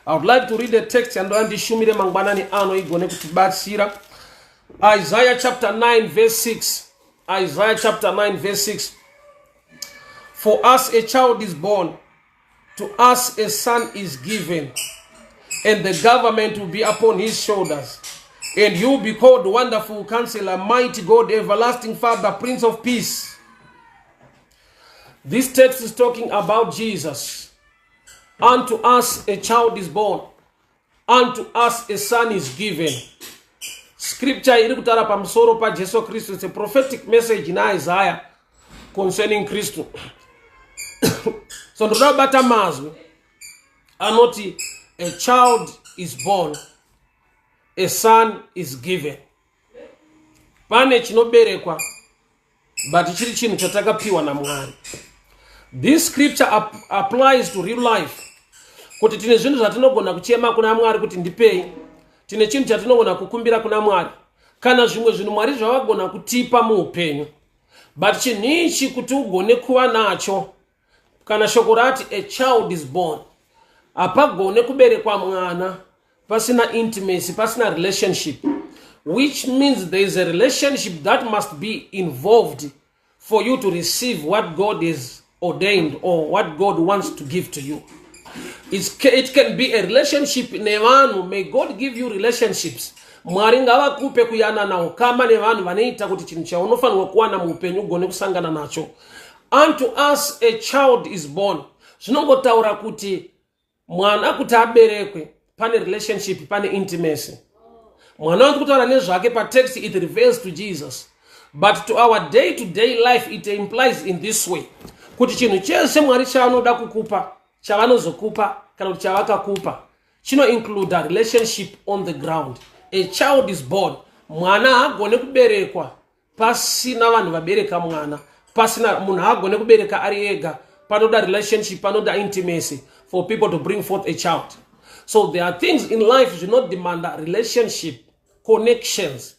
I would like to read a text yandoda ndishumire mangwanani ano igone kutibatsira. Isaiah chapter 9 verse 6. Isaiah chapter 9 verse 6. For us a child is born, to us a son is given, and the government will be upon his shoulders. And he will be called Wonderful Counselor, Mighty God, Everlasting Father, Prince of Peace. This text is talking about Jesus. Unto us a child is born, unto us a son is given. Scripture iri kutaura pamusoro paJesu Kristu. It's a prophetic message in Isaiah concerning Kristu. So ndoda kubata mazwi anoti a child is born, a son is given. Pane chinoberekwa, but chiri chinhu chatakapiwa naMwari. This scripture applies to real life, kuti tine zvinhu zvatinogona kuchema kuna Mwari kuti ndipei, tine chinhu chatinogona kukumbira kuna Mwari, kana zvimwe zvinhu Mwari zvavagona kutipa muupenyu. But chinhu ichi, kuti ugone kuva nacho, kana shoko rati a child is born, hapagone kuberekwa mwana pasina intimacy, pasina relationship, which means there is a relationship that must be involved for you to receive what God is ordained or what God wants to give to you. It can be a relationship nevanhu. May God give you relationships. Mwari ngavakupe kuyanana ukama nevanhu vanoita kuti chinhu chaunofanirwa kuwana muupenyu ugone kusangana nacho. Unto us a child is born zvinongotaura kuti mwana kuti aberekwe pane relationship, pane intimacy. Mwana wandiri kutaura nezvake patext, it refers to Jesus, but to our day to day life it implies in this way, kuti chinhu chese Mwari chaanoda kukupa, chavanozokupa, kana kuti chavakakupa, chinoincluda relationship on the ground. A child is born. Mwana haagone kuberekwa pasina vanhu vabereka mwana, pasina munhu haagone kubereka ari ega. Panoda relationship, panoda intimacy for people to bring forth a child. So there are things in life zvinodemanda relationship, connections.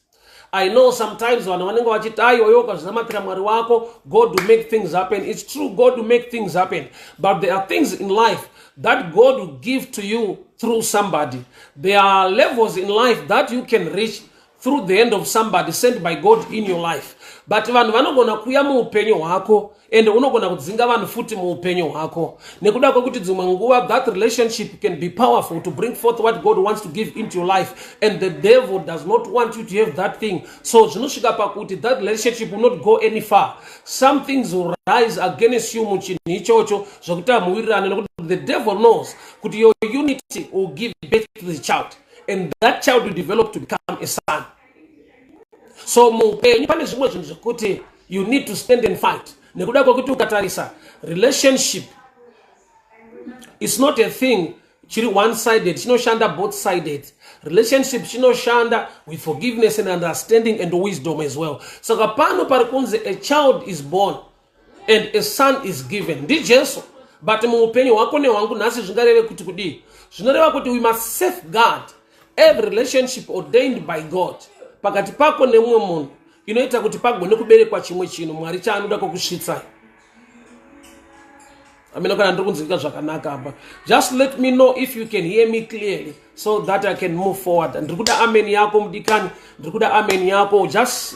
I know sometimes vanhu vanenge vachiti, "Aiyoyo, ukazvinamatira Mwari wako, God will make things happen." It's true, God will make things happen, but there are things in life that God will give to you through somebody. There are levels in life that you can reach through the hand of somebody sent by God in your life. But vanhu vanogona kuuya muupenyu hwako, ende unogona kudzinga vanhu futi muupenyu hwako, nekuda kwekuti dzimwe nguva that relationship can be powerful to bring forth what God wants to give into your life, and the devil does not want you to have that thing. So zvinosvika pakuti that relationship will not go any far. Some things will rise against you muchinhu ichocho, zvokuti hamuwirirane, nekuti the devil knows kuti your unity will give birth to the child, and that child will develop to become a son. So muupenyu pane zvimwe zvinhu zvekuti you need to stand and fight, nekuda kwekuti ukatarisa, relationship is not a thing chiri one sided. Chinoshanda both sided. Relationship chinoshanda with forgiveness and understanding and wisdom as well. Saka pano pari kunzi a child is born and a son is given, ndiJesu. But muupenyu hwako nehwangu nhasi zvingareve kuti kudii? Zvinoreva kuti we must safeguard every relationship ordained by God pakati pako nemumwe munhu, inoita kuti pagone kuberekwa chimwe chinhu Mwari chaanoda kukusvitsai. Amina. Kana ndiri kunzwika zvakanaka apa, just let me know if you can hear me clearly so that I can move forward. Ndiri kuda amen yako, mudikani. Ndiri kuda amen yako. Just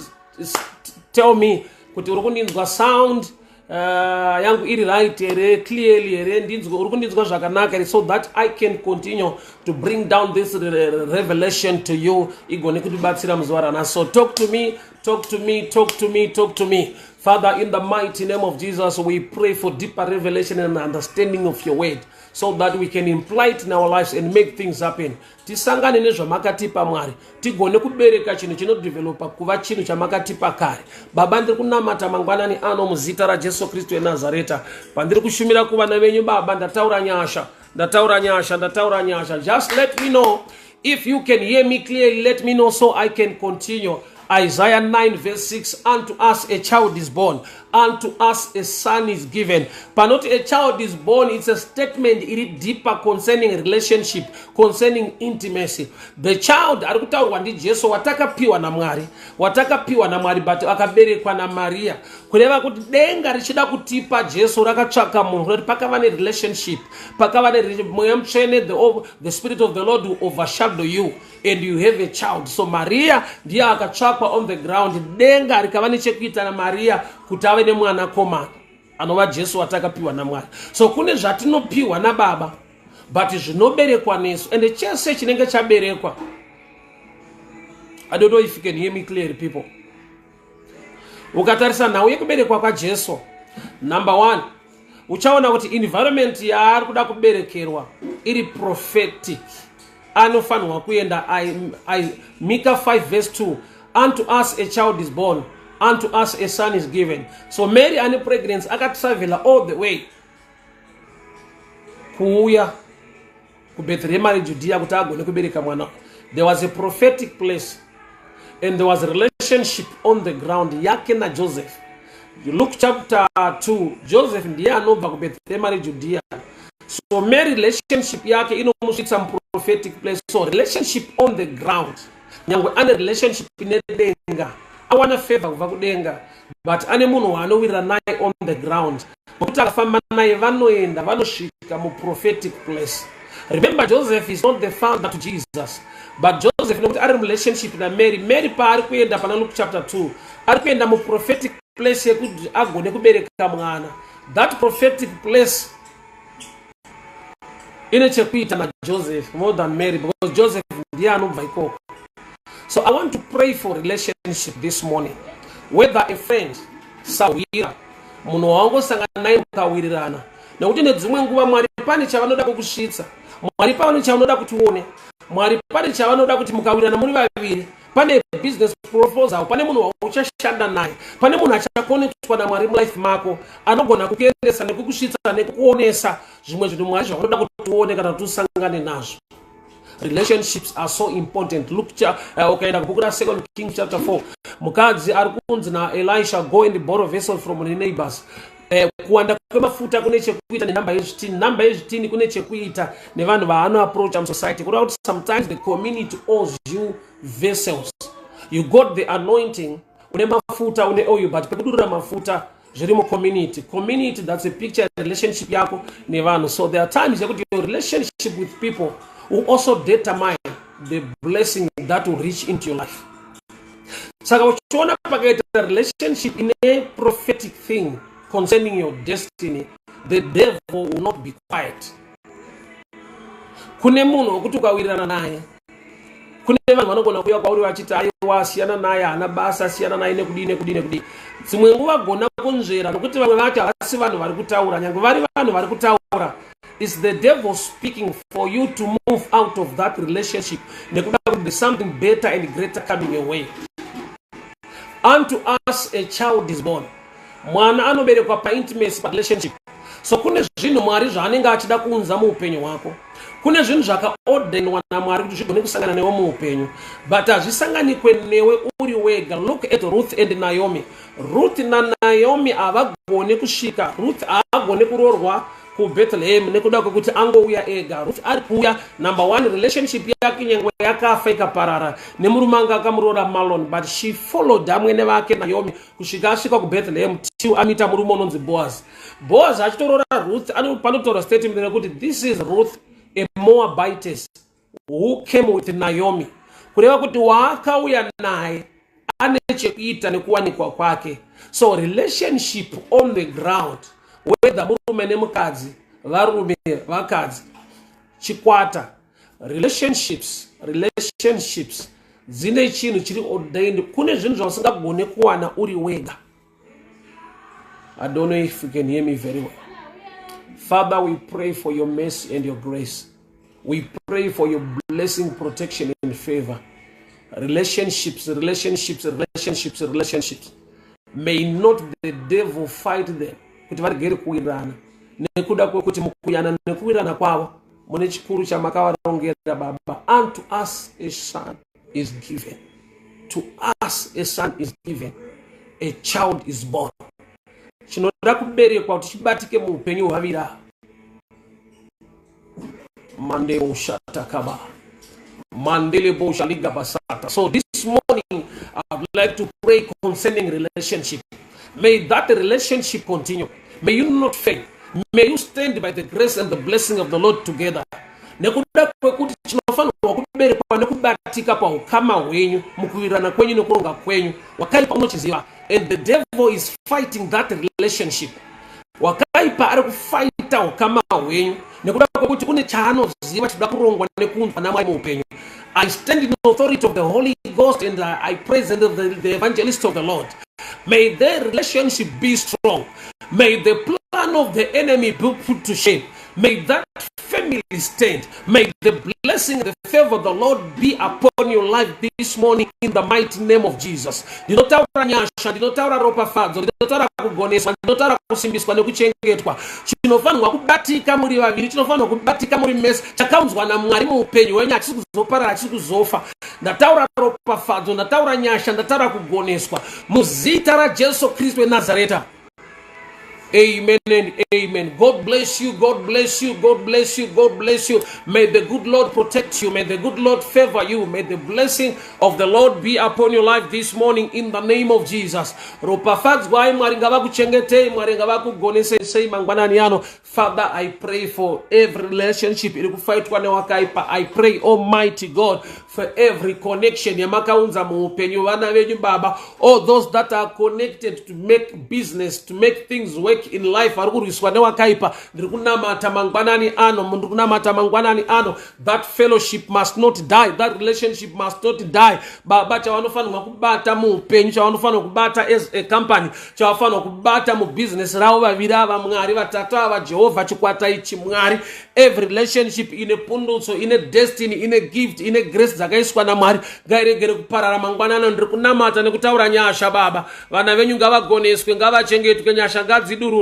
tell me kuti uri kundinzwa, sound yangu iri right here, clearly here, ndinzwe uri kundinzwa zvakanaka here, so that I can continue to bring down this revelation to you, igone kutibatsira muzuva ranhasi. So talk to me, talk to me, talk to me, talk to me. Father, in the mighty name of Jesus, we pray for deeper revelation and understanding of your word so that we can imply it in our lives and make things happen. Tisangane nezvamakatipa, Mwari, tigone kubereka chinhu chinodevelopa kuva chinhu chamakatipa kare. Baba, ndiri kunamata mangwanani ano muzita raJesu Kristu weNazareta. Pandiri kushumira kuvana venyu, Baba, ndataura nyasha, ndataura nyasha, ndataura nyasha. Just let me know if you can hear me clearly. Let me know so I can continue. Isaiah 9 verse 6, unto us a child is born, unto us a son is given. Panoti a child is born, it's a statement iri deeper concerning relationship, concerning intimacy. The child ari kutaurwa ndiJesu watakapiwa naMwari, watakapiwa naMwari, but akaberekwa naMaria. Kureva kuti denga richida kutipa Jesu rakatsvaka munhu, kuti pakava nerelationship, pakava neMweya Mutsvene. The Spirit of the Lord will overshadow you and you have a child. So Maria ndiye akatsvakwa on the ground, denga rikava nechekuita naMaria kuti ave nemwanakomana anova Jesu watakapiwa naMwari. So kune zvatinopiwa nababa, but zvinoberekwa nesu, ende chese chinenge chaberekwa, I don't know if you can hear me clearly, people. Ukatarisa nhau yekuberekwa kwaJesu, number one, uchaona kuti environment yaari kuda kuberekerwa iri prophetic. Anofanirwa kuenda Mika 5 verse 2, unto us a child is born, unto us a son is given. So Mary ane pregnancy, akatravela all the way kuuya kuBhethlehema reJudhia kuti agone kubereka mwana. There was a prophetic place and there was a relationship on the ground yake naJoseph. Luke chapter 2, Joseph ndiye anobva kuBhethlehema reJudhia. So Mary, relationship yake inomusvitsa muprophetic place. So relationship on the ground, nyange ane relationship nedenga, awana favor kubva kudenga, but ane munhu waanowirira naye on the ground, nokuti akafamba naye vanoenda vanosvika muprophetic place. Remember, Joseph is not the father to Jesus, but Joseph, nekuti ari murelationship naMary, Mary paari kuenda pana Luke chapter 2, ari kuenda muprophetic place yekuti agone kubereka mwana. That prophetic place ine chekuita naJoseph more than Mary, because Joseph ndiye anobva ikoko. So I want to pray for relationship this morning, whether a friend, sahwira, munhu wawangosangana naye mukawirirana, nekuti nedzimwe nguva Mwari pane chavanoda kukusvitsa, Mwari pane chavanoda kuti uone, Mwari pane chavanoda kuti mukawirirana muri vaviri, pane business proposal, pane munhu wauchashanda naye, pane munhu achakonectwa naMwari mulife mako, anogona kukuendesa nekukusvitsa nekukuonesa zvimwe zvinhu Mwari zvavanoda kuti uone kana kuti usangane nazvo. Relationships are so important. Look, ukaenda kubhuku raSecond King chapter 4, mukadzi ari kunzi naElisha, "Go and borrow vessel from the neighbors." Kuwanda kwemafuta kune chekuita nenhamba yezvitini, nhamba yezvitini kune chekuita nevanhu vaanoapproacha musociety. Kureva kuti sometimes the community owes you vessels. You got the anointing, une mafuta, une oil, but pekudurura mafuta zviri mucommunity. Community, that's a picture, relationship yako nevanhu. So there are times yekuti your relationship with people will also determine the blessing that will reach into your life. Saka uchiona pakaita relationship ine prophetic thing concerning your destiny, the devil will not be quiet. Kune munhu wekuti ukawirirana naye, kune vanhu vanogona kuuya kwauri vachiti, "Aiwa, siyana naye, haana basa, siyana naye," nekudii, nekudii, nekudii. Dzimwe nguva gona kunzvera, nokuti vamwe vacho havasi vanhu vari kutaura. Nyange vari vanhu vari kutaura, is the devil speaking for you to move out of that relationship, nekuda kuti there's something better and greater coming your way. Unto us a child is born. Mwana anoberekwa paintimacy, parelationship. So kune zvinhu Mwari zvaanenge achida kuunza muupenyu hwako, kune zvinhu zvakaordainwa naMwari kuti zvigone kusangana newe muupenyu, but hazvisanganikwe newe uri wega. Look at Ruth and Naomi. Ruth naNaomi havagone kusvika, Ruth haagone kuroorwa kuBethlehem nekuda kwekuti angouya ega. Ruth ari kuuya, number one, relationship yake nyange yakafa ikaparara nemurume anga akamuroora, Malon, but she followed amwene vake Naomi kusvika asvika kuBethlehem, till amita murume unonzi Boaz. Boaz achitorora Ruth, panotaura statement rekuti, "This is Ruth, a Moabitess who came with Naomi." Kureva kuti waakauya naye ane chekuita nekuwanikwa kwake. So relationship on the ground, whether murume nemukadzi, varume, vakadzi, chikwata, relationships dzine chinhu chiri ordained. Kune zvinhu zvausingagone kuwana uri wega. I don't know if you can hear me very well. Father, we pray for your mercy and your grace. We pray for your blessing, protection and favor. Relationships, relationships, relationships, relationships, may not the devil fight them kuti varegere kuwirirana, nekuda kwekuti mukuyana nekuwirirana kwavo mune chikuru chamakavarongera, Baba. Unto us a son is given. To us a son is given, a child is born. Chinoda kuberekwa kuti chibatike muupenyu hwaviri ava. Mandeo shatakaba. Mandelebo shaligabasata. So this morning, I would like to pray concerning relationship. May that relationship continue. May you not fail. May you stand by the grace and the blessing of the Lord together. Nekuda kwekuti chinofanirwa kuberekwa nekubatika paukama hwenyu, mukuwirirana kwenyu nekuronga kwenyu, wakaipa unochiziva, and the devil is fighting that relationship. Wakaipa ari kufaita ukama hwenyu nekuda kwekuti une chaanoziva chinoda kurongwa nekunzwa naMwari muupenyu. I stand in the authority of the Holy Ghost and I present the evangelist of the Lord. May their relationship be strong. May the plan of the enemy be put to shame. May that family stand. May the blessing and the favor of the Lord be upon your life this morning in the mighty name of Jesus. Ndinotaura nyasha, ndinotaura ropafadzo, ndinotaura kugoneswa, ndinotaura kusimbiswa nekuchengetwa. Chinofanirwa kubatika muri vaviri, chinofanirwa kubatika muri mese, chakaunzwa naMwari muupenyu hwenyu, hachisi kuzoparara, hachisi kuzofa. Ndataura ropafadzo, ndataura nyasha, ndataura kugoneswa muzita raJesu Kristu weNazareta. Amen and amen. God bless you. God bless you. God bless you. God bless you. May the good Lord protect you. May the good Lord favor you. May the blessing of the Lord be upon your life this morning in the name of Jesus. Ropafadzwai, Mwari ngavakuchengetei, Mwari ngavakugonesei sei mangwanani ano. Father, I pray for every relationship iri kufaitwa newakaipa. I pray, Almighty God, for every connection yamakaunza muupenyu vana venyu Baba. All those that are connected to make business, to make things work in life, vari kurwiswa newakaipa. Ndiri kunamata mangwanani ano, ndiri kunamata mangwanani ano. That fellowship must not die. That relationship must not die. Baba, chavanofanirwa kubata muupenyu, chavanofanirwa kubata as a company, chavafanirwa kubata mubusiness ravo vaviri ava, Mwari, vatatu ava, Jehovha, chikwata ichi, Mwari, every relationship ine pundutso, ine destiny, ine gift, ine grace dzakaiswa naMwari, ngairegere kuparara mangwanano. Ndiri kunamata nekutaura nyasha, Baba. Vana venyu ngavagoneswe, ngavachengetwe, nyasha ngadzidururwe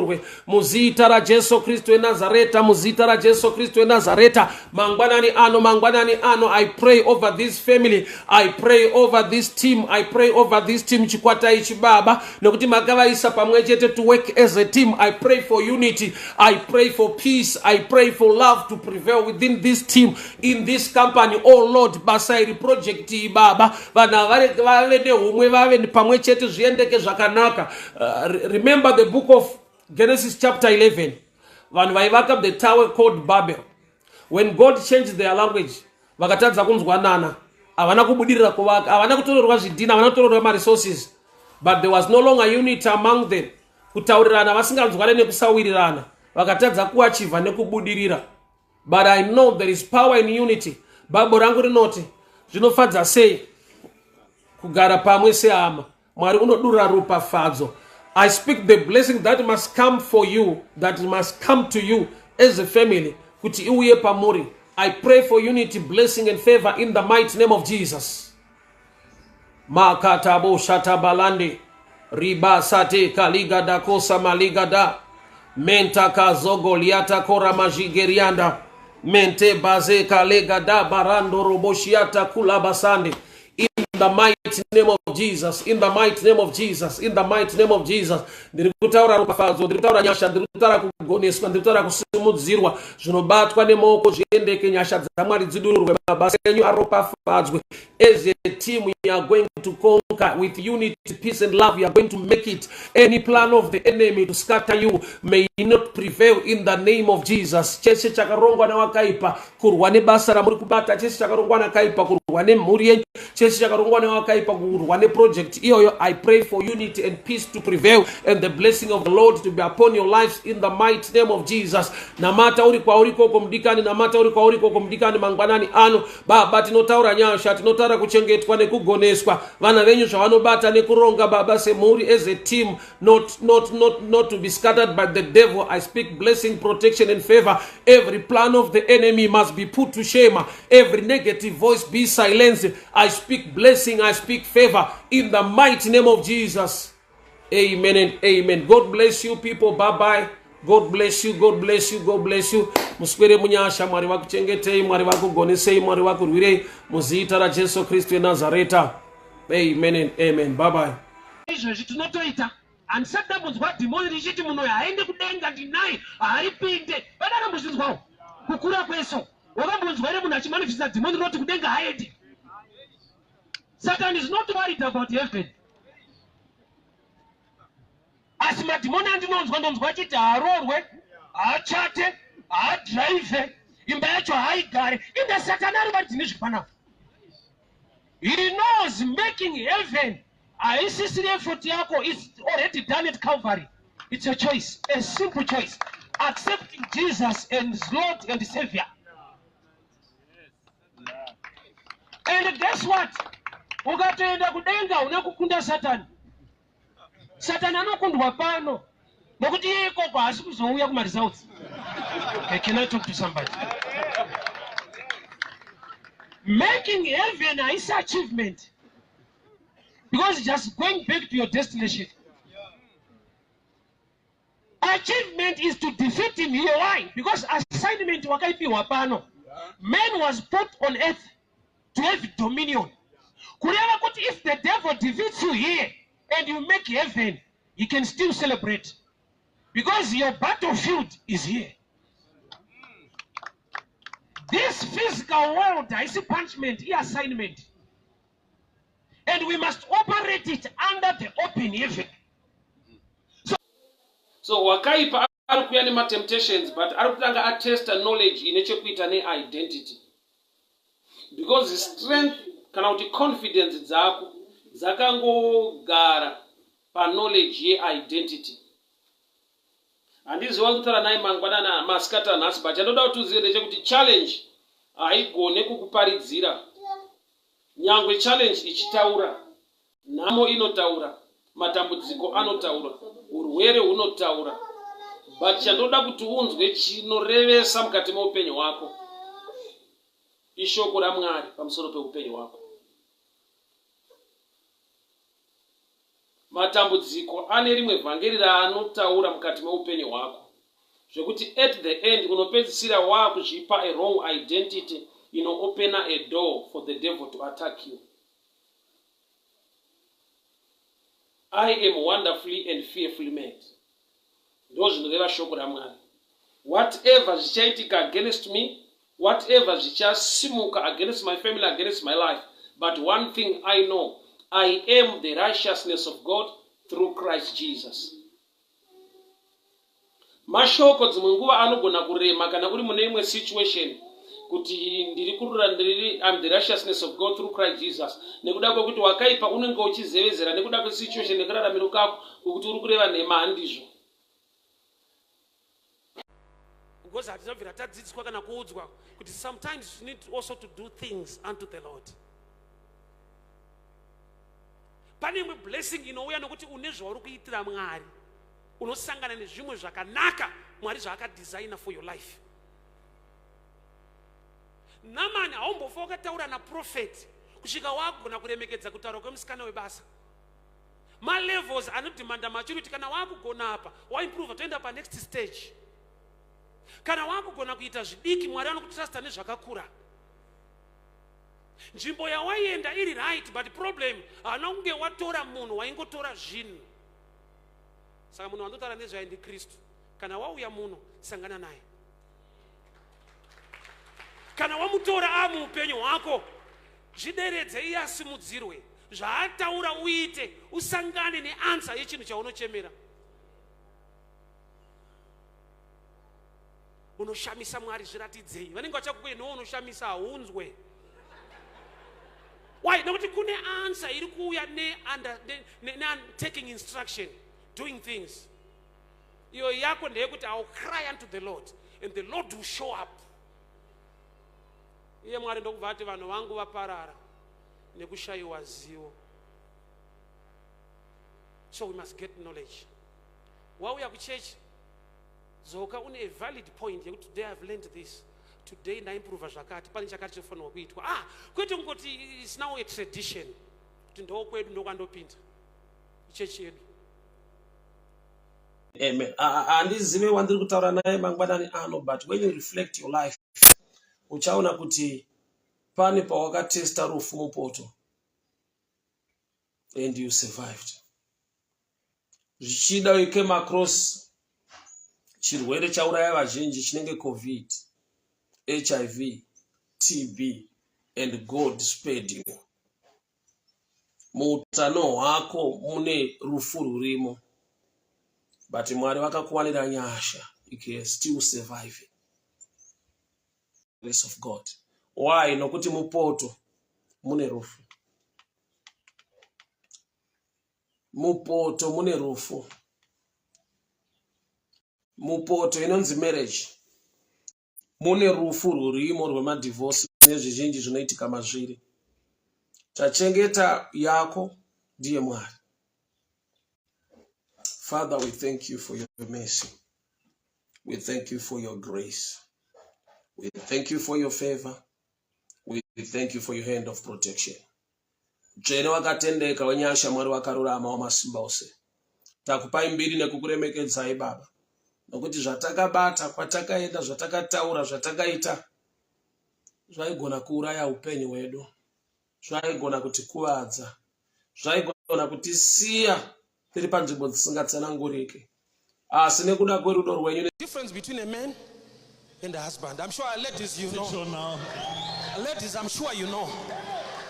muzita raJesu Kristu weNazareta, muzita raJesu Kristu weNazareta. Mangwanani ano, mangwanani ano, I pray over this family, I pray over this team, I pray over this team, chikwata ichi, Baba, nekuti makavaisa pamwe chete to work as a team. I pray for unity, I pray for peace, I pray for love to prevail within this team, in this company. Oh Lord, basa iri, project iyi, Baba, vanhu vave neumwe, vave pamwe chete, zviendeke zvakanaka. Remember the book of Genesis chapter 11, vanhu vaivaka the tower called Babel. When God changed their language, vakatadza kunzwanana, havana kubudirira kuvaka, havana kutorerwa zvidhina, havana kutorerwa maresources, but there was no longer unity among them. Kutaurirana vasinganzwane nekusawirirana, vakatadza kuachivha nekubudirira. But I know there is power in unity. Bhaibheri rangu rinoti zvinofadza sei kugara pamwe sehama. Mwari unodurura ropafadzo. I speak the blessing that must come for you, that must come to you as a family, kuti iuye pamuri. I pray for unity, blessing and favor in the mighty name of Jesus. Makatabo shatabalande ribasate kaligadakosa maligada mentakazogo liata kora majigerianda mente baze kalegada barando roboshiata kulabasande. In the mighty name of Jesus, in the mighty name of Jesus, in the mighty name of Jesus. Ndiri kutaura ropafadzo, ndiri kutaura nyasha, ndiri kutaura kugoneswa, ndiri kutaura kusimudzirwa, zvinobatwa nemaoko zviendeke, nyasha dzaMwari dzidururwe, mabasa enyu aropafadzwe. As a team, you are going to conquer with unity, peace and love. You are going to make it. Any plan of the enemy to scatter you may not prevail in the name of Jesus. Chese chakarongwa newakaipa kurwa nebasa ramuri kubata, chese chakarongwa nakaipa kurwa nemhuri yenyu, chese chakarongwa newakaipa kurwa neproject iyoyo, I pray for unity and peace to prevail and the blessing of the Lord to be upon your lives in the mighty name of Jesus. Namata uri kwauri koko, mudikani. Namata uri kwauri koko, mudikani, mangwanani ano. Baba, tinotaura nyasha, tinotaura kuchengetwa nekugoneswa. Vana venyu zvavanobata nekuronga, Baba, semhuri, as a team, not to be scattered by the devil. I speak blessing, protection and favor. Every plan of the enemy must be put to shame. Every negative voice be silenced. I speak blessing, I speak favor in the mighty name of Jesus. Amen and amen. God bless you, people. Bye bye. God bless you, God bless you, God bless you. Muswere munyasha. Mwari vakuchengetei, Mwari vakugonesei, Mwari vakurwirei muzita raJesu Kristu weNazareta. Amen and amen. Bye bye. Izvezvi tinotoita handisati ndambonzwa dhimoni richiti munhu uyu haaende kudenga ndinaye haaripinde. Vana akambozvinzwawo kukura kweso. Wakambonzwa here munhu achimanifesta dhimoni rinoti kudenga haaendi? Satan is not worried about heaven. Asi madhimoni andinonzwa ndonzwa achiti haaroorwe, haachate, haadhiraivhe, imba yacho haaigare. Inga Satani ari vari dzine zvipanapa. He knows making heaven haisisiri effort yako, it's already done at Calvary. It's a choice, a simple choice. Accepting Jesus as Lord and Savior. And guess what? Ukatoenda kudenga una kukunda Satani. Satani anokundwa pano nokuti iye ikoko haasi kuzouya kumaresults. Okay, can I talk to somebody? Making heaven haisi achievement because just going back to your destination. Achievement is to defeat him here. Why? Because assignment wakaipiwa pano. Man was put on earth to have dominion. Kureva kuti if the devil defeats you here and you make heaven, he can still celebrate because your battlefield is here. This physical world haisi punishment, i-assignment. And we must operate it under the open heaven. So wakaipa ari kuuya nematemptations but ari kutanga atesta knowledge ine chekuita neidentity because strength kana kuti confidence dzako dzakangogara paknowledge yeidentity. Handiziva kutaura naye mangwanana masikati anhasi but chandoda kuti uzive ndechekuti challenge haigone kukuparidzira nyangwe challenge ichitaura. Nhamo inotaura, matambudziko anotaura, urwere hunotaura, but chandoda kuti unzwe chinorevesa mukati meupenyu hwako ishoko raMwari pamusoro peupenyu hwako. Matambudziko ane rimwe vhangeri raanotaura mukati meupenyu hwako zvekuti at the end unopedzisira waakuzvipa a wrong identity inoopena a door for the devil to attack you. I am wonderfully and fearfully made. Ndozvinoreva shoko raMwari. Whatever zvichaitika against me, whatever zvichasimuka against my family, against my life, but one thing I know, I am the righteousness of God through Christ Jesus. Mashoko dzimwe nguva anogona kurema kana uri mune imwe situation kuti ndiri kurura ndiri I'm the righteousness of God through Christ Jesus nekuda kwekuti wakaipa unenge uchizevezera nekuda kwesituation nekuraramiro kako kwekuti uri kureva nhema handizvo. Because hatina kubvira tadzidziswa kana kuudzwa kuti sometimes you need also to do things unto the Lord. Pane imwe blessing inouya nokuti une zvauri kuitira Mwari. Unosangana nezvimwe zvakanaka Mwari zvaakadhizaina for your life. Namani haumbofa wakataura naprofeti kusvika wagona kuremekedza kutaura kwemusikana webasa. Malevels anodhimanda maturity. Kana wakugona apa waimprova toenda panext stage. Kana wakugona kuita zvidiki Mwari anokutrusta nezvakakura. Nzvimbo yawaienda iri right but problem haana kunge watora munhu waingotora zvinhu. Saka munhu wandotaura nezvaye ndiKristu. Kana wauya muno sangana naye. Kana wamutora amuupenyu hwako zvideredze iye asimudzirwe. Zvaataura uite usangane neansa yechinhu chaunochemera. Unoshamisa Mwari zviratidzei. Vanenge vachakukuye newe unoshamisa haunzwe. Why? Nekuti kune answer iri kuuya ne, under, ne, ne, ne taking instruction, doing things. Iyo yako ndeyekuti I will cry unto the Lord and the Lord will show up. Iye Mwari ndokubva ati vanhu vangu vaparara nekushayiwa zivo. So we must get knowledge. Wauya kuchechi dzoka une a valid point yekuti today I've learned this, today ndaimprova zvakati, pane chakati chinofanirwa kuitwa. Kwete kungoti it's now a tradition kuti ndokwedu ndokwandopinda ichechi yedu. Amen. Handizive wandiri kutaura naye mangwanani ano, but when you reflect your life uchaona kuti pane pawakatesta rufu mupoto. And you survived. Zvichida you came across chirwere chauraya vazhinji chinenge COVID, HIV, TB, and God spared you. Muutano hwako mune rufu rurimo, but Mwari vakakuwanira nyasha, you can still survive. Grace of God. Why? Nokuti mupoto mune rufu. Mupoto mune rufu. Mupoto inonzi marriage mune rufu rwurimo rwemadivorce nezvizhinji zvinoitika mazviri. Tachengeta yako ndiye Mwari. Father, we thank you for your mercy. We thank you for your grace. We thank you for your favor. We thank you for your hand of protection. Mutsvene wakatendeka wenyasha, Mwari wakarurama wamasimba ose. Takupai mbiri nekukuremekedzai, Baba. Nokuti zvatakabata, kwatakaenda, zvatakataura, zvatakaita zvaigona kuuraya upenyu hwedu. Zvaigona kutikuvadza. Zvaigona kutisiya tiri panzvimbo dzisingatsananguriki. Asi nekuda kwerudo rwenyu Difference between a man and a husband. I'm sure, ladies, you know. Sure now. Ladies, I'm sure you know.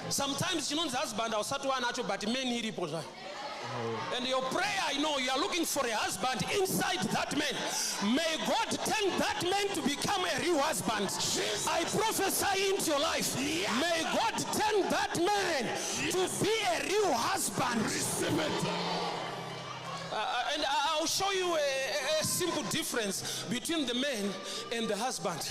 Sometimes chinonzi husband hausati wanacho, but man iripo zvayo. And your prayer, I know you are looking for a husband inside that man. May God turn that man to become a real husband. I prophesy into your life. May God turn that man to be a real husband. Receive it. And I'll show you a simple difference between the man and the husband.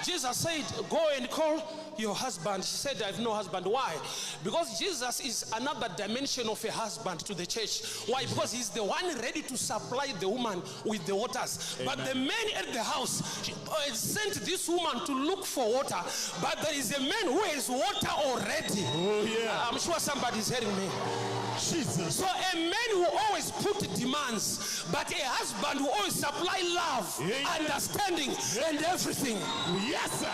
Jesus said, "Go and call your husband." She said, "I have no husband." Why? Because Jesus is another dimension of a husband to the church. Why? Because he's the one ready to supply the woman with the waters. But the man at the house sent this woman to look for water. But there is a man who has water already. Oh, yeah. I'm sure somebody is hearing me. Jesus. So a man who always put demands, but a husband who always supply love, Amen. Understanding, and everything. Yes, sir.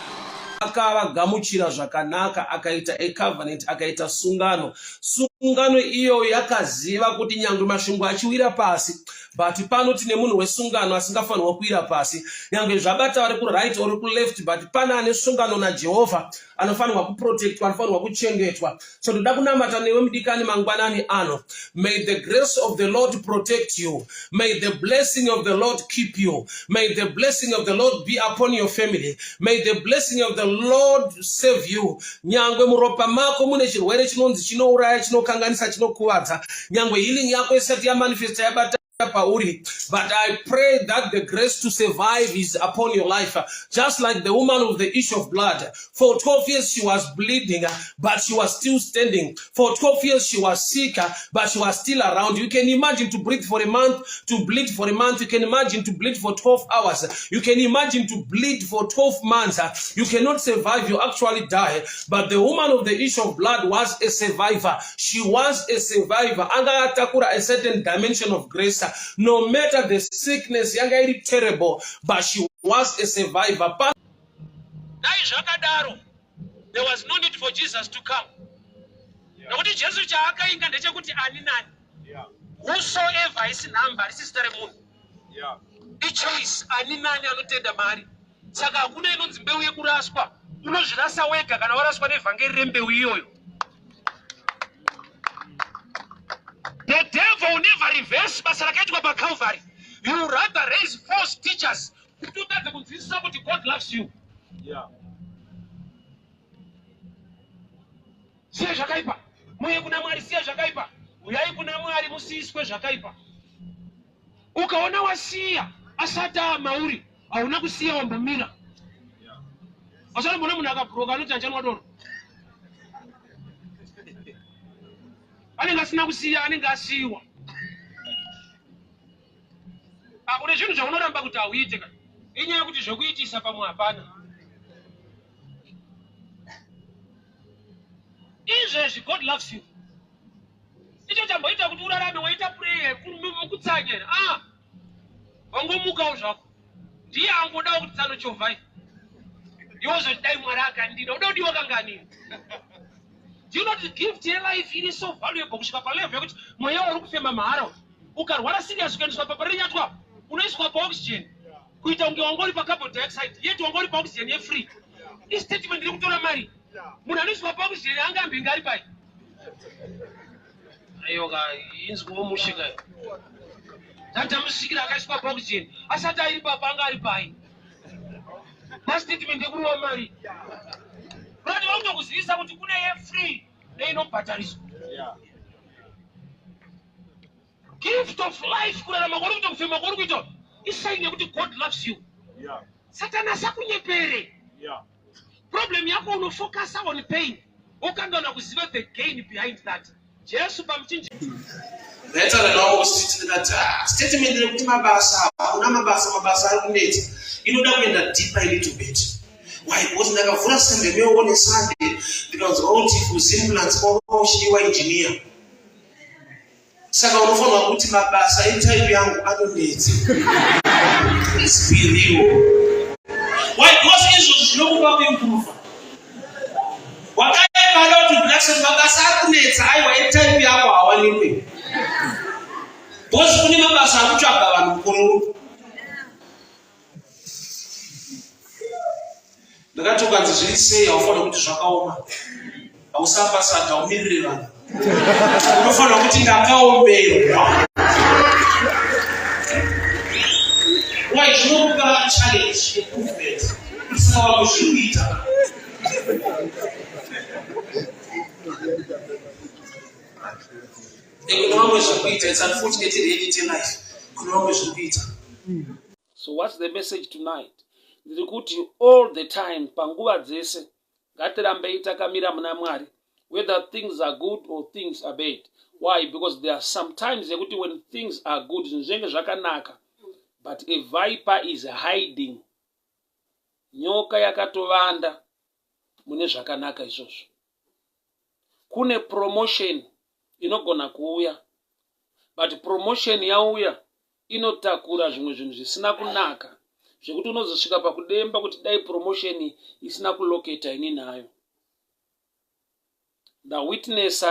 Akavagamuchira zvakanaka, akaita a covenant, akaita sungano. Sungano iyo yakaziva kuti nyangwe mashungu achiwira pasi, but pano tine munhu wesungano asingafanirwa kuwira pasi. Nyangwe zvabata vari kuright or kuleft, but pane ane sungano naJehovha anofanirwa kuprotectwa, anofanirwa kuchengetwa. So ndoda kunamata newe, mudikani, mangwanani ano. May the grace of the Lord protect you. May the blessing of the Lord keep you. May the blessing of the Lord be upon your family. May the blessing of the Lord save you. Nyangwe muropa mako mune chirwere chinonzi chinouraya, chinokanganisa, chinokuvadza, nyangwe healing yako isati yamanifesta, yabata pauri, but I pray that the grace to survive is upon your life, just like the woman of the issue of blood. For 12 years she was bleeding, but she was still standing. For 12 years she was sick, but she was still around. You can imagine to breathe for a month, to bleed for a month. You can imagine to bleed for 12 hours. You can imagine to bleed for 12 months. You cannot survive, you actually die. But the woman of the issue of blood was a survivor. She was a survivor. Anga atakura a certain dimension of grace. No matter the sickness yanga iri terrible, but she was a survivor. Dai zvakadaro, there was no need for Jesus to come, nokuti Jesu chaakainga ndechekuti ani nani, whosoever, haisi nhamba, harisi zita remunhu, ichoice. Ani nani anotenda mari. Saka hakuna inonzi mbeu yekuraswa. Unozvirasa wega kana waraswa nevhangeri rembeu iyoyo. The devil will never reverse basa rakaitwa paCalvary. You rather raise false teachers kuti utadze kunzwisisa kuti God loves you. Siya zvakaipa, muye kuna Mwari. Siya zvakaipa, uyai kuna Mwari, musiyiswe zvakaipa. Ukaona wasiya asati amauri, hauna kusiya, wambomira. Asanombona munhu akabhuroka anoti achanwa doro, anenge asina kusiya, anenge asiyiwa. Ah, une zvinhu zvaunoramba kuti hauite ka, inyaya yekuti zvokuitisa pamwe hapana. Izvezvi God loves you. Icho chamboita kuti urarame, waita prayer mukutsanya here? Ah, wangomukawo zvako, ndiye angodawo kuti tsanochovhai. Iwe uzoti dai Mwari akandida. Uda kudiwa kanganini? Do you know kuti gift yelife iri so valuable kusvika palevel yekuti mweya wauri kufema mahara uyu ukarwara serious ukaendeswa paParirenyatwa unoiswa paoxygen kuita kunge wanga uri pacarbon dioxide yet wanga uri paoxygen yefree. Istatement iri kutora mari. Munhu anoiswa paoxygen anga ambenge ari pai? Ayoka inzwiwo mushe kai. Tatamusvikira akaiswa paoxygen asati ari papa anga ari pai? Mastatement ekurova mari. Kurati vakutokuzivisa kuti kune yefree neinobhadhariswa. Gift of life kurarama kwauri kuita kufema kwauri kuita isaini yekuti God loves you. Satani asakunyepere. Problem yako unofocasa on pain wokanganwa kuziva the gain behind that. Jesu pamuchinji Ndaitaura navo kustreet ndikati ah, statement rekuti mabasa hakuna mabasa, mabasa ari kunetsa inoda kuenda deeper a little bit. Why? Because ndakavhura Sunday Mail on a Sunday ndikanzwa kuti kuZimplants kwanga kuchidiwa engineer. Saka unofanirwa kuti mabasa etype yangu anonetsa. Let's be real. Why? Because izvozvo zvinokupa kuimprove. Wakaipa ada kuti relax kuti mabasa ari kunetsa aiwa etype yako hawanikwe. Because kune mabasa ari kutsvaga vanhu mukore uno. Ndakati ukanzi zviri sei haufanira kuti zvakaoma. Hausambasada umirire vanhu. Unofanira kuti ndakaomerwa. Why zvinokupa challenge improvement. Kuti saka vamwe zviri kuita. Kune vamwe zviri kuita. It's unfortunate reality life. Kune vamwe zviri kuita. So what's the message tonight? Ndiri kuti all the time panguva dzese ngatirambei takamira muna Mwari whether things are good or things are bad. Why? Because there are sometimes yekuti when things are good zvinhu zvinenge zvakanaka but a viper is hiding. Nyoka yakatovanda mune zvakanaka izvozvo. Kune promotion inogona kuuya but promotion yauya inotakura zvimwe zvinhu zvisina kunaka zvekuti unozosvika pakudemba kuti dai promotion isina kuloketa ini nayo. Ndawitness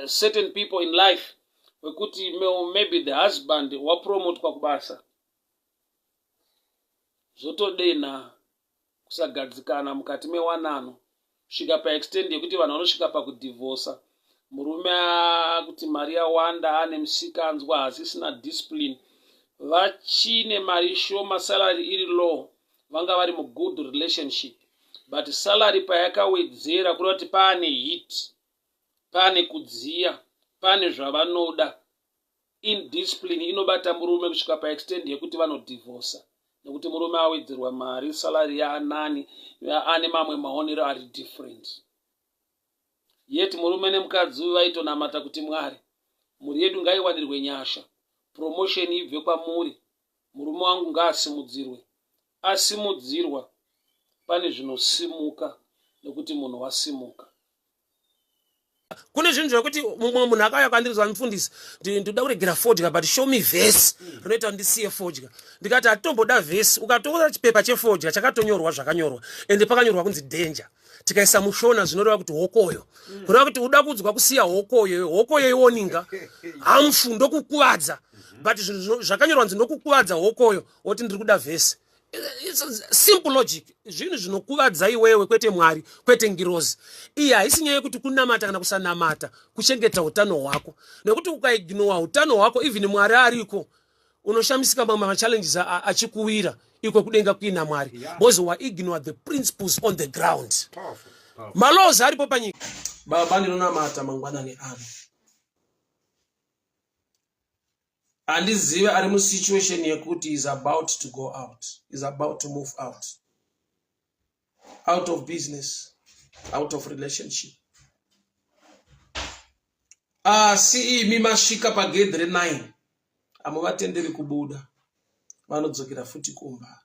certain people in life wekuti maybe the husband wapromotwa kubasa zvotodenha kusagadzikana mukati mewanano kusvika paextend yekuti vanhu vanosvika pakudhivhosa. Murume akuti mari yawanda ane misikanzwa hasisina discipline. Vachine mari shoma salary iri low vanga vari mugood relationship but salary payakawedzera kureva kuti paane heat paane kudziya pane zvavanoda Indiscipline inobata murume kusvika paextend yekuti vanodhivhosa nekuti murume awedzerwa mari salary yaanani ane mamwe maonero ari different. Yet murume nemukadzi uyu vaitonamata kuti Mwari mhuri yedu ngaiwanirwe nyasha promotion ibve kwamuri murume wangu ngaasimudzirwe. Asimudzirwa pane zvinosimuka nekuti munhu wasimuka. Kune zvinhu zvekuti mumwe munhu akauya kwandiri zva mufundisi ndinoda kuregera fodya but show me verse rinoita kuti ndisiye fodya. Ndikati hatitomboda verse, ukatoona chipepa chefodya chakatonyorwa zvakanyorwa ende pakanyorwa kunzi danger, tikaisa mushona zvinoreva kuti hokoyo, kureva kuti uda kuudzwa kusiya hokoyo, hokoyo iwoninga hamfu ndokukuvadza, but zvinhu zvakanyorwa nzi ndokukuvadza hokoyo, woti ndiri kuda verse. It's a simple logic. Zvinhu zvinokuvadza iwewe kwete Mwari, kwete ngirozi. Iyi haisi nyaya yekuti kunamata kana kusanamata, kuchengeta utano hwako, nekuti ukaignowa utano hwako even Mwari ariko unoshamisika mamwe machallenges achikuwira iko kudenga kuina Mwari, because waignore the principles on the ground. Malaws aripo panyika. Baba, ndinonamata mangwanani ano, handizive ari musituation yekuti is about to go out, is about to move out, out of business, out of relationship, asi imi masvika pagedhi re9 hamuvatenderi kubuda, vanodzokera futi kumba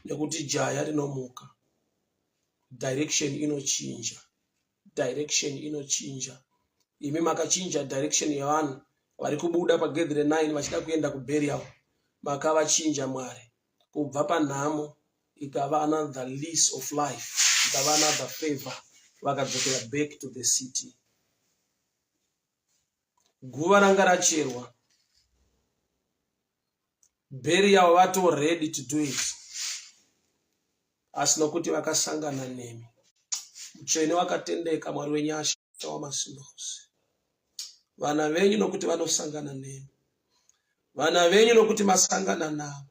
nekuti jaya rinomuka, direction inochinja, direction inochinja. Imi makachinja direction yevanhu vari kubuda pagedhi re9 vachida kuenda kuburial, makavachinja Mwari kubva panhamo ikava another lease of life, ikava another favor. Vakadzokera back to the city. Guva ranga racherwa. Burial vato ready to do it. Asi nokuti vakasangana nemi. Mutsvene wakatendeka Mwari wenyasha wamasimba ose. Vana venyu nokuti vanosangana nemi. Vana venyu nokuti masangana navo.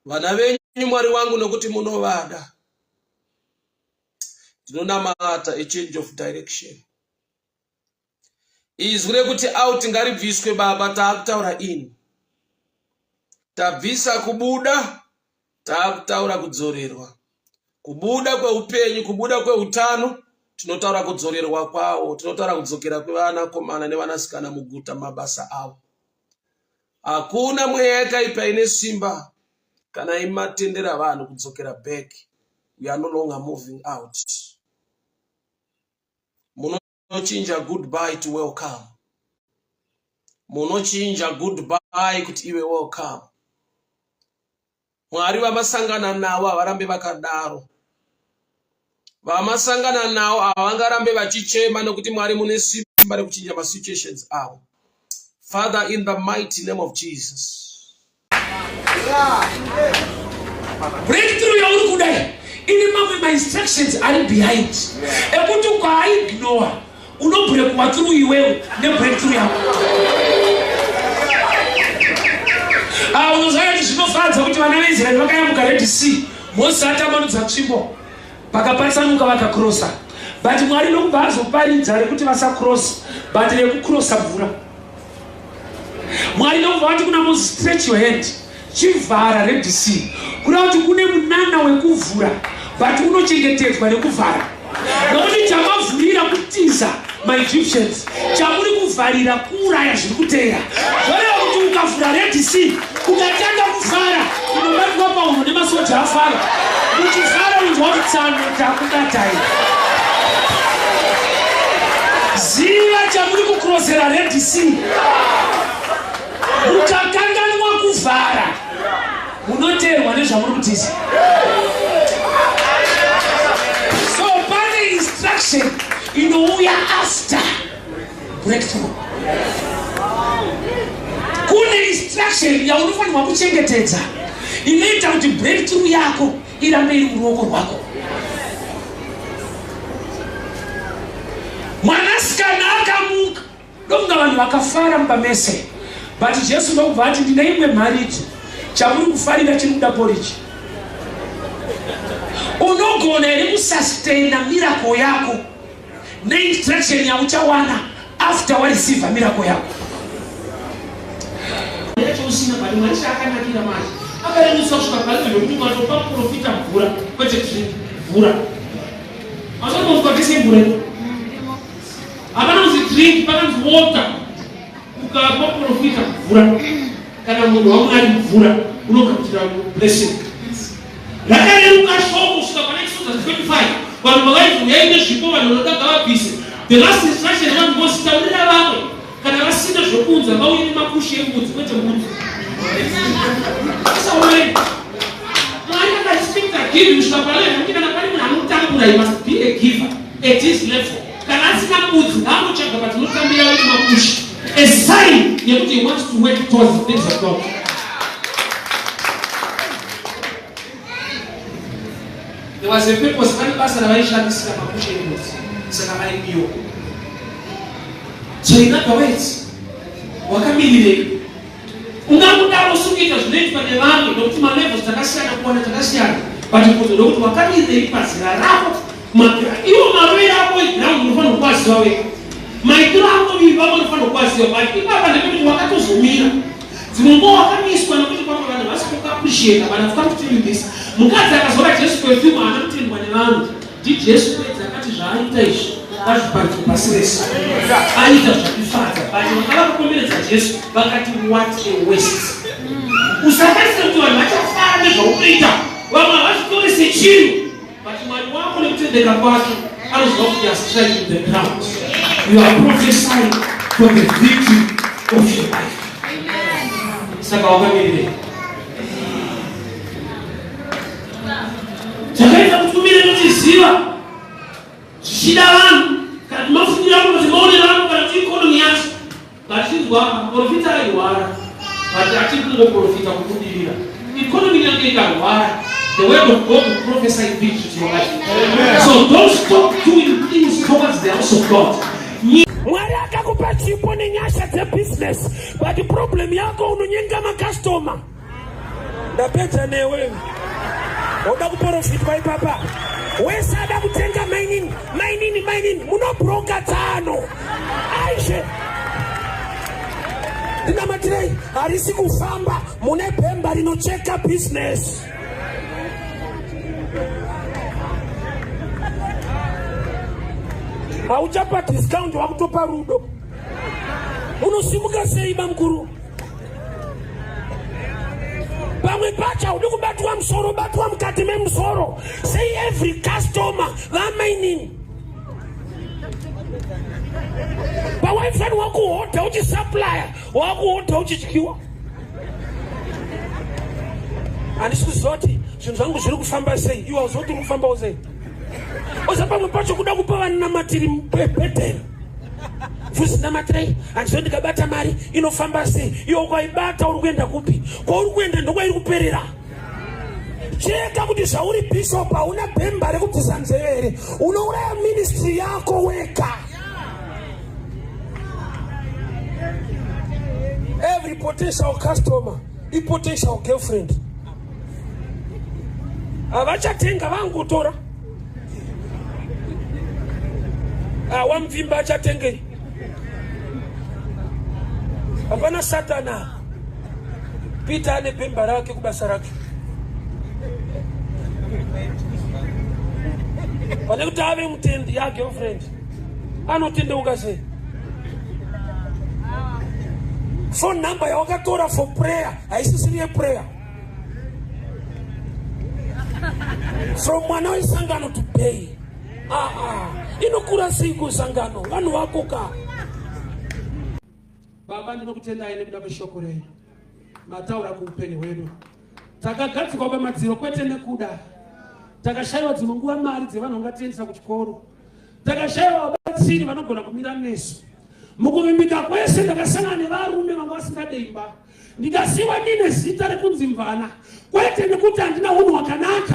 Vana venyu Mwari wangu nokuti munovada. Ndinonamata a change of direction. Izwi rekuti out ngaribviswe baba taakutaura in. Tabvisa kubuda taakutaura kudzorerwa. Kubuda kweupenyu, kubuda kweutano, tinotaura kudzorerwa kwawo, tinotaura kudzokera kwevanakomana nevanasikana muguta mabasa avo. Hakuna mweya yakaipa ine simba kana imatendera vanhu kudzokera back. We are no longer moving out. Munochinja goodbye to welcome. Munochinja goodbye kuti iwe welcome. Mwari vamasangana navo havarambe vakadaro. Vamasangana navo havangarambe vachichema nokuti Mwari mune simba rekuchinja masituations avo. Father, in the mighty name of Jesus. Breakthrough yauri kudai ine mamwe mainstructions ari behind ekuti ukaignore unobreakwa through iwewe nebreakthrough yako. Ah, unoziva kuti zvinofadza kuti vana veIsraeri vakayambuka Red Sea, Mozisi atambanudza tsvimbo pakapatsanuka vakakrosa, but Mwari ndokubva azoparidza rekuti vasakrosa, but rekukrosa mvura. Mwari ndokubva vati kuna Moses, stretch your hand, chivhara Red Sea. Kureva kuti kune munana wekuvhura but unochengetedzwa nekuvhara, nokuti chamavhurira kutiza maEgyptians, chamuri kuvharira kuuraya zviri kuteera. Zvoreva kuti ukavhura Red Sea ukatanga kuvhara unobatwa pauro nemasoja afara, muchivhara unzwa kuti tsano takubatai. Ziva chamuri kukrosera Red Sea. Mukakanganwa kuvhara munoteerwa nezvamuri kutiza. So pane instruction inouya after breakthrough. Kune instruction yaunofanirwa kuchengetedza inoita kuti breakthrough yako irambe iri muruoko rwako. Mwanasikana akamuka ndokunga vanhu vakafara mumba mese, but Jesu ndokubva ati ndine imwe mharidzo, chamuri kufarira chiri kuda poriji. Unogona here kusustaina miracle yako neinstruction yauchawana after wareceiva miracle yako? Yacho usina but Mwari chaakanakira manje akarerutsa kusvika palevel yekuti ukatopa muprofita mvura kwete drink mvura asokonzwa tese mvura hapana kunzi drink pakanzi water ukapa muprofita mvura kana munhu wamwari mvura unogamuchira blessing rakareruka shoko kusvika pana Exodus 25 vanhu vavaiti uyai nezvipo vanhu vanoda ngavabvise the last instruction vanhu vosi taurira vamwe kana vasina zvokuunza vauye nemakushe embudzi kwete mbudzi asaurei mwari akarespecta giving kusvika palevel yekuti kana pane munhu anotambura he must be a giver at his level kana asina mbudzi ngaanotsvaga patinotambira vane makushe a sign yekuti he wants to work towards the things of God. There was a purpose, pane basa ravaishandisira makushe embudzi saka aidiwa. So in other words, wakamirirei? Ungangodaro usiri kuita zvinoitwa nevamwe nokuti malevels takasiyana, kuwana takasiyana, but mubvunzo ndokuti wakamirirei pazera rako? Iwo marovero ako eground unofanirwa kuaziva wega, maitiro ako miviri vako unofanirwa kuaziva, but ipapa ndepekuti wakatozomira. Dzimwe nguva wakamiswa nokuti pamwe vanhu vasi kukuappreciata, but I've come to tell you this, mukadzi akazora Jesu perfume haana kutendwa nevanhu. NdiJesu bedzi akati zvaaita izvi ngazviparidzwe pasi rese. Aita zvakifadza, but vanga vakakomberedza Jesu vakati what a waste. Usatarisira kuti vanhu vachafara nezvaunoita, vamwe havazvitori sechinhu, but Mwari wako nekutendeka kwake anoziva kuti you are striking the ground. You are prophesying for the victory of your life. Saka wakamirirei? Chakaita kuti umire uchiziva. Zvichida vanhu kana kuti mafungiro ako kuti maonero ako kana kuti ikonomi yacho vachinzwa muprofita airwara but achiri kungoprofita kubudirira. Economy yange ikarwara the word of God will prophesy victory to your life. Amen. So don't stop doing things towards the house of God. Mwari akakupa chipo nenyasha dzebusiness but problem yako unonyenga makastoma. Ndapedza newe. Oda kuprofitwa ipapa. Wese ada kutenga mainini, mainini, mainini munobroka tsano. Aishe. Ndinamatirei harisi kufamba mune bhemba rinocheka business. Hauchapa discount wakutopa rudo. Unosimuka sei bamkuru? Pamwe pacho haudi kubatwa musoro, batwa mukati memusoro. Say every customer vamainini. Pawaifanirwa kuhodha uchisupplier, wakuhodha uchidyiwa. Handisi kuziva kuti zvinhu zvangu zviri kufamba sei, iwe hauziva kuti uri kufambawo sei. Oza pamwe pacho kuda kupa vanamatiri bhedhera Mfundisi namatirei handizive ndikabata mari inofamba sei iwe ukaibata uri kuenda kupi kwauri kuenda ndokwairi kuperera cheka kuti zvauri bishop hauna bhemba rekubvisa nzeve here unouraya ministry yako wega every potential customer ipotential girlfriend havachatenga vangutora Ah, wamvimba achatengei? Hapana satana. Peter ane bhemba rake kubasa rake. Pane kuti ave mutendi ya girlfriend anotendeuka sei? Phone number yawakatora for prayer haisisiri yeprayer. From mwana wesangano to pay. Ah, ah. Inokura sei kusangano vanhu vako ka. Baba, ndinokutendai nekuda kweshoko renyu mataura kuupenyu hwedu. Takagadzikwa pamadziro kwete nekuda, takashayiwa dzimwe nguva mari dzevanhu vangatiendesa kuchikoro, takashayiwa vabatsiri vanogona kumira nesu. Mukuvimbika kwese ndakasangana nevarume vanga vasingade imba ndikasiwa ndine zita rekunzi mvana kwete nekuti handina unhu hwakanaka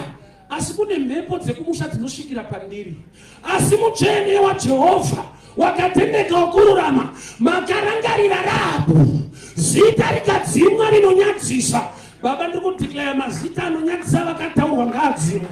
asi kune mhepo dzekumusha dzinosvikira pandiri asi mutsvene wajehovha wakatendeka wakururama makarangarira rahabhu zita rikadzimwa rinonyadzisa Baba, ndiri kudeclare mazita anonyadzisa vakataurwa ngaadzimwe.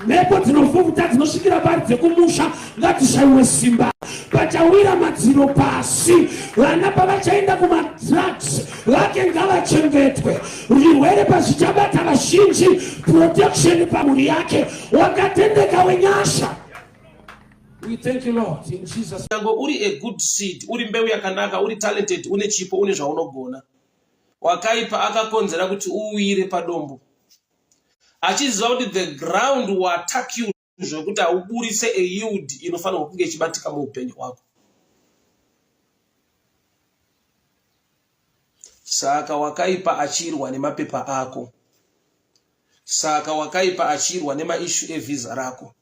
Mhepo dzinovhuvhuta dzinosvikira pari dzekumusha ngadzishaiwe simba. Pachawira madziro pasi, vana pavachaenda kumadrugs vake ngavachengetwe. Zvirwere pazvichabata vazhinji, protection pamhuri yake. Wakatendeka wenyasha. We thank you Lord in Jesus. Nyange uri a good seed, uri mbeu yakanaka, uri talented, une chipo, une zvaunogona. Wakaipa akakonzera kuti uwire padombo achiziva kuti the ground will attack you zvekuti hauburitse a yield inofanirwa kunge ichibatika muupenyu hwako. Saka wakaipa achirwa nemapepa ako. Saka wakaipa achirwa nemaishu evhiza rako.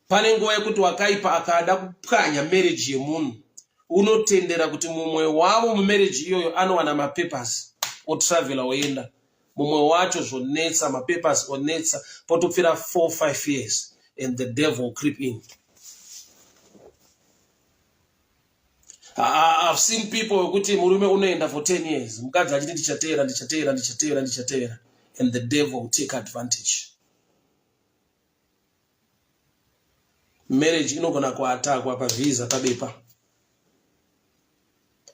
Pane nguva yekuti wakaipa akada kupwanya marriage yemunhu unotendera kuti mumwe wavo mumarriage iyoyo anowana mapapers otravela oenda mumwe wacho zvonetsa mapapers onetsa potopfira 4 5 years and the devil creep in. I've seen people wekuti murume unoenda for 10 years mukadzi achiti ndichateera ndichateera ndichateera ndichateera and the devil will take advantage. Marriage inogona kuatakwa pavhiza pabepa.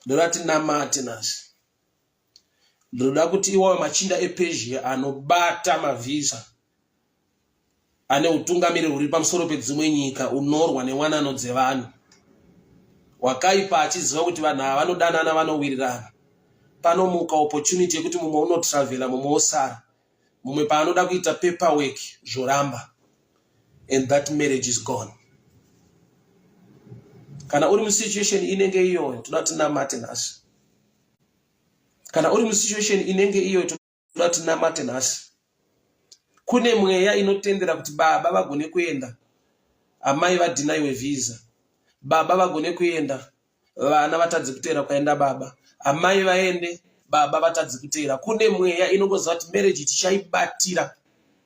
Ndoda tinamate nhasi. Ndoda kuti iwayo machinda ePersia anobata mavhiza ane utungamiriri huri pamusoro pedzimwe nyika unorwa newanano dzevanhu. Wakaipa achiziva kuti vanhu ava vanodanana vanowirirana. Panomuka opportunity yekuti mumwe unotravela mumwe osara. Mumwe paanoda kuita paperwork zvoramba and that marriage is gone. Kana uri musituation inenge iyoyo toda tinamate nhasi. Kana uri musituation inenge iyoyo toda tinamate nhasi. Kune mweya inotendera kuti baba vagone kuenda. Amai vadhinaiwe visa, baba vagone kuenda, vana vatadze kuteera kwaenda baba, amai vaende, baba vatadze kuteera. Kune mweya inongoziva kuti marriage tichaibatira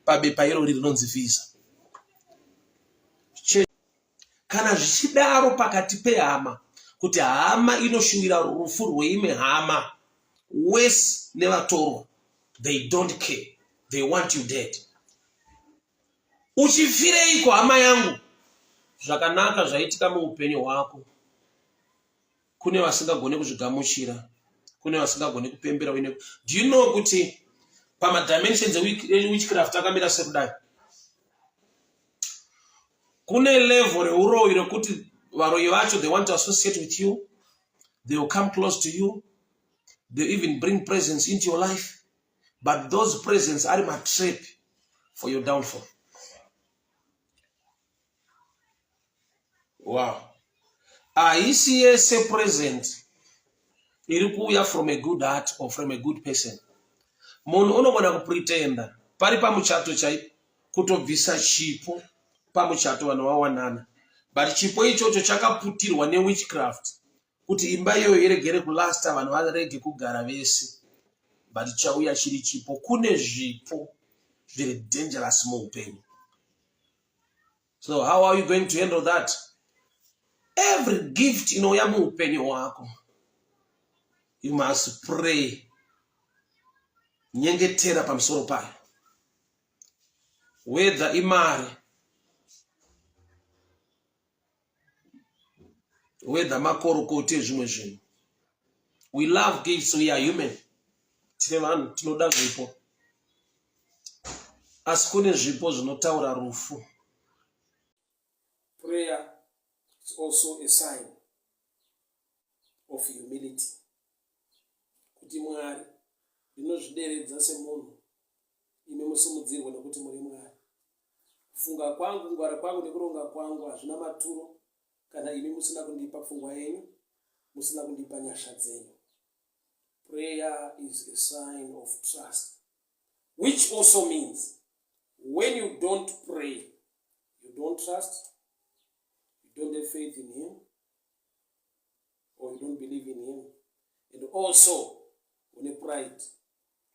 pabepa irori rinonzi visa. Kana zvichidaro pakati pehama kuti hama inoshuwira rufu rweimwe hama, worse nevatorwa, they don't care, they want you dead. Uchifireiko hama yangu? Zvakanaka zvaitika muupenyu hwako, kune vasingagone kuzvigamuchira, kune vasingagone kupembera uine. Do you know kuti pamadimensions ewitchcraft akamira sekudai? Kune level reuroyi rekuti varoyi vacho they want to associate with you, they will come close to you, they even bring presence into your life, but those presents ari matrap for your downfall. Wow. Haisi yese present iri kuuya from a good heart or from a good person. Munhu unogona kupretenda pari pamuchato chaipo kutobvisa chipo pamuchato vanhu vawanana, but chipo ichocho chakaputirwa newitchcraft kuti imba iyoyo iregere kulasta, vanhu varege kugara vese, but chauya chiri chipo. Kune zvipo zviri dangerous muupenyu. So how are you going to handle that? Every gift inouya muupenyu hwako, you must pray, nyengetera pamusoro payo, whether imari, whether makorokoti ezvimwe zvinhu. We love gifts, we are human, tine vanhu tinoda zvipo, asi kune zvipo zvinotaura rufu. Prayer is also a sign of humility, kuti Mwari, ndinozvideredza semunhu, imi musimudzirwe nekuti muri Mwari. Kufunga kwangu, kungwara kwangu nekuronga kwangu hazvina maturo kana imi musina kundipa pfungwa yenyu, musina kundipa nyasha dzenyu. Prayer is a sign of trust, which also means when you don't pray, you don't trust, you don't have faith in him, or you don't believe in him, and also une pride.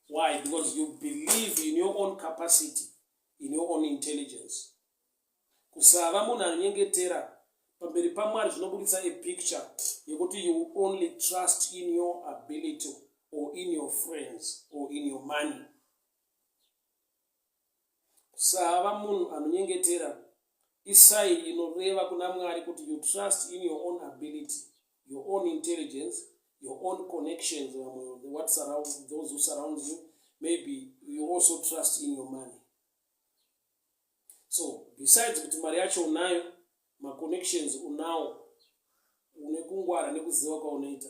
Why? Because you believe in your own capacity, in your own intelligence. Kusava munhu anonyengetera pamberi paMwari zvinobudisa a picture yekuti you only trust in your ability or in your friends or in your money. Kusava munhu anonyengetera isai inoreva kuna Mwari kuti you trust in your own ability, your own intelligence, your own connections, vamwe what surround, those who surround you. Maybe you also trust in your money. So besides kuti mari yacho unayo, maconnections unawo, une kungwara nekuziva kwaunoita,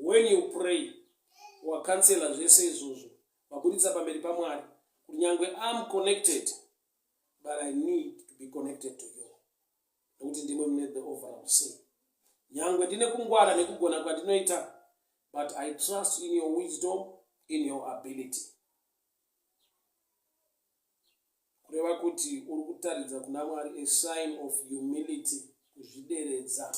when you pray wakansela zvese izvozvo, wabuditsa pamberi paMwari kuti nyangwe am connected, but I need to be connected to you, nekuti ndimwe mune the overall say. Nyangwe ndine kungwara nekugona kwandinoita, but I trust in your wisdom, in your ability. Kureva kuti uri kutaridza kuna Mwari a sign of humility, kuzvideredza.